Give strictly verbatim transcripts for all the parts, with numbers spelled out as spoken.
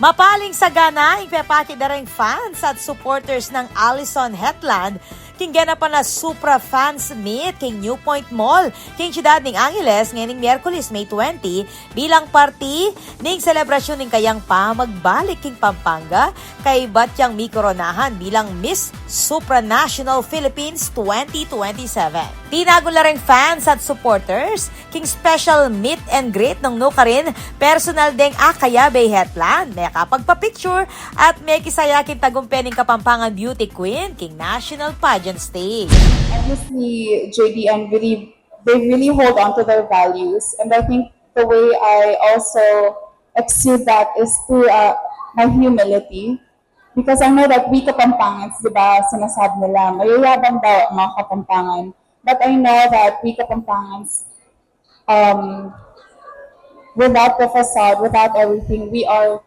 Mapaling sagana ing pepakit da reng fans at supporters nang Allison Hetland king ganapan a Supra Fans Meet king New Point Mall king siyudad ning Angeles ngening Miyerkules, May twenty, bilang parti ning selebrasyun ning kayang pamagbalik king Pampanga kaybat yang mikoronahan bilang Miss Supranational Philippines twenty twenty-seven. Tinagun la reng fans at supporters king special meet and greet nung nukarin personal deng akayabe i Hetland, mekapagpa-picture at mekisaya king tagumpe ning Kapampangan beauty queen king national pageant stage. Honestly, J D and really, they really hold on to their values, and I think the way I also exude that is through uh, my humility, because I know that we Kapampangans, di ba, sinasabi nila, mayayabang daw ang mga Kapampangan. But I know that we Kapampangans, um, without the facade, without everything, we are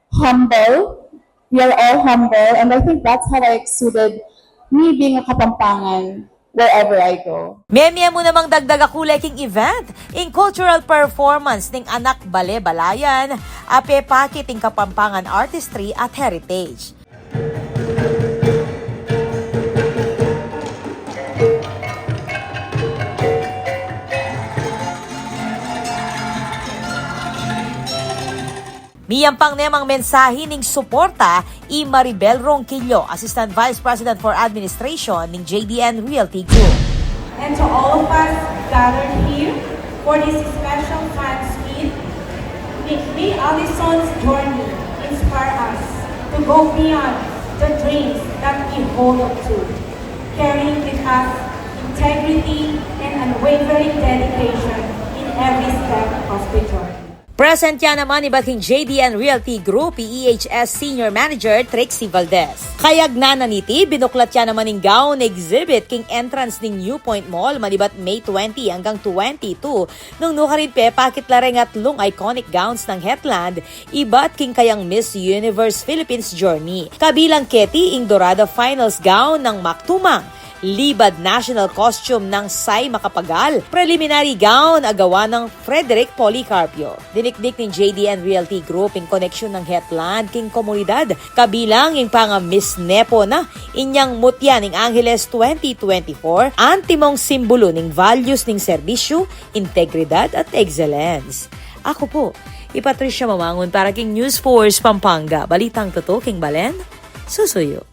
humble. We are all humble, and I think that's how I exuded me being a Kapampangan wherever I go. Memie mu namang dagdag a kule king event ing cultural performance ning Anak Bale Balayan a pepakit ing Kapampangan artistry at heritage. Miyampang ne mang mensahe ning suporta i Maribel Ronquillo, Assistant Vice President for Administration ning J D N Realty Group. And to all of us gathered here for this special fans meet, may, may Allison's journey inspire us to go beyond the dreams that we hold up to, carrying with us integrity and unwavering dedication in every step of the journey. Present ya naman ibat king J D N Realty Group, P E H S Senior Manager Trixie Valdez. Kayagnan na niti, binuklat ya naman ing gown exhibit king entrance ning New Point Mall manibat May twenty anggang twenty-two, nung nukarin pepakit la reng atlung iconic gowns nang Hetland ibat king kayang Miss Universe Philippines journey. Kabilang keti ing Dorada Finals gown nang Mactumang, Libad national costume nang Say Macapagal, preliminary gown a gawa nang Frederick Policarpio. Dinikdik ning J D N Realty Group ing koneksyon nang Hetland king komunidad, kabilang ing panga-Miss Nepo na inyang mutya ning Angeles twenty twenty-four, antimong simbulu ning values ning serbisyu, integridad at excellence. Aku pu, i Patricia Mamangun para king News Force Pampanga, balitang tutuking balen, susuyu.